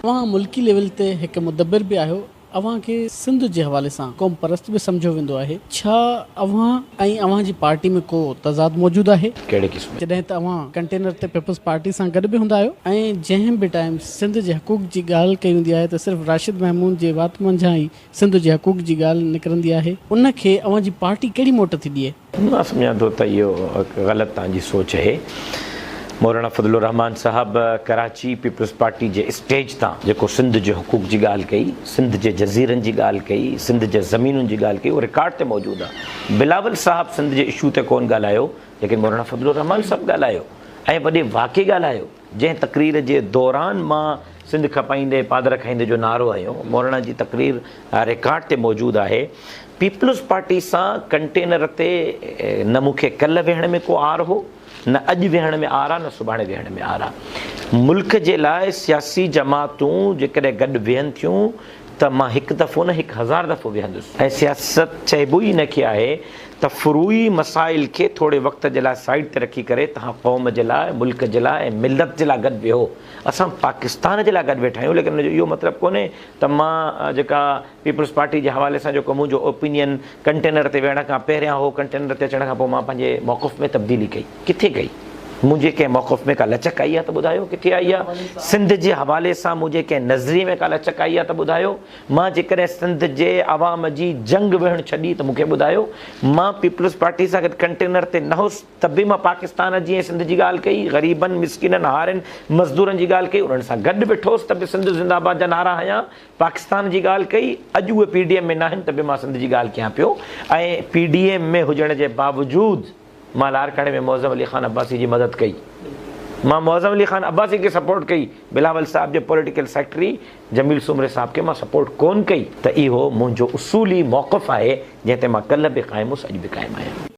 اوهان ملڪي ليول تي هڪ مدبر به آهيو، اوهان کي سنڌ جي حوالي سان قوم پرست به سمجهيو ويندو آهي، ڇا اوهان ۽ اوهان جي پارٽي ۾ ڪو تضاد موجود آهي؟ ڪهڙي قسم جو؟ جڏهن ته اوهان ڪنٽينر تي پيپلز پارٽي سان گڏ به هوندا آهيو ۽ جنهن به ٽائيم سنڌ جي حقوق جي ڳالهه ڪئي ويندي آهي ته صرف راشد محمود جي وات منجهان ئي سنڌ جي حقوق جي ڳالهه نڪرندي آهي، ان کي اوهان جي پارٽي ڪهڙي موٽ ٿي ڏئي؟ مان سمجهان ٿو ته اهو هڪ غلط توهان جي سوچ اهي. مولانا فضل الرحمان صاحب ڪراچي پيپلز پارٽي جي اسٽيج تان جيڪو سنڌ جي حقوق جي ڳالهه ڪئي، سنڌ جي جزيرن جي ڳالهه ڪئي، سنڌ جي زمينن جي ڳالهه ڪئي اهو رڪارڊ تي موجود آهي. بلاول صاحب سنڌ جي اشو تي ڪونه ڳالهايو ليڪن مولانا فضل الرحمان صاحب ڳالهايو ۽ وڏي واڪي ڳالهايو. جنهن تقرير جي دوران مان سنڌ کپائيندي پادر کائيندي جو نعرو هنيو، مولانا جي تقرير رڪارڊ تي موجود آهي. پيپلز پارٽي سان ڪنٽينر تي نه مون کي ڪلهه ويهڻ ۾ ڪو عار هو، نه اڄ ويهڻ ۾ عار آ نه سڀاڻي ويهڻ ۾ عار آ. ملڪ جي لاء سياسي جماعتون جيڪڏهن گڏ ويهن ٿيون ته مان هڪ دفعو نه هڪ هزار دفعو ويهندس. ۽ سياست چئبو ئي ان کي آهي ته فروعي مسائل کي ٿوري وقت جي لاء سائيڊ تي رکي ڪري توهان قوم جي لاء، ملڪ جي لاء ۽ ملت جي لاء گڏ ويهو. اسان پاڪستان جي لاء گڏ ويٺا آهيون ليڪن ان جو اهو مطلب ڪونهي ته مان جيڪا پيپلز پارٽي جي حوالي سان جيڪو منهنجو اوپينين ڪنٽينر تي ويهڻ کان پهريان هو ڪنٽينر تي اچڻ کان پوء مان پنهنجي موقف ۾ تبديلي ڪئي. ڪٿي ڪئي؟ منهنجي ڪنهن موقف ۾ ڪا لچڪ آئي آهي ته ٻڌايو ڪٿي آئي آهي؟ سنڌ جي حوالي سان منهنجي ڪنهن نظريي ۾ ڪا لچڪ آئي آهي ته ٻڌايو؟ مان جيڪڏهن سنڌ جي عوام جي جنگ وڙهڻ ڇڏي ته مون کي ٻڌايو؟ مان پيپلز پارٽي سان گڏ ڪنٽينر تي نه هوس ته به مان پاڪستان جي ۽ سنڌ جي ڳالهه ڪئي، غريبن، مسڪينن، هارين، مزدورن جي ڳالهه ڪئي، انهن سان گڏ ويٺو هوس ته به سنڌ زنده آباد جا نعرا هنيا، پاڪستان جي ڳالهه ڪئي، اڄ اهي پي ڊي ايم ۾ ناهن ته به مان سنڌ جي ڳالهه ڪيان پيو ۽ پي ڊي ايم ۾ هجڻ جي باوجود مان لاڙڪاڻي ۾ معظم علي خان عباسي جي مدد ڪئي. مان معظم علي خان عباسي کي سپورٽ ڪئي، بلاول صاحب جي پوليٽيڪل سيڪريٽري جميل سومري صاحب کي مان سپورٽ ڪون ڪئي ته اهو منهنجو اصولي موقف آهي جنهن تي مان ڪلهه به قائم هوس اڄ به قائم آهيان.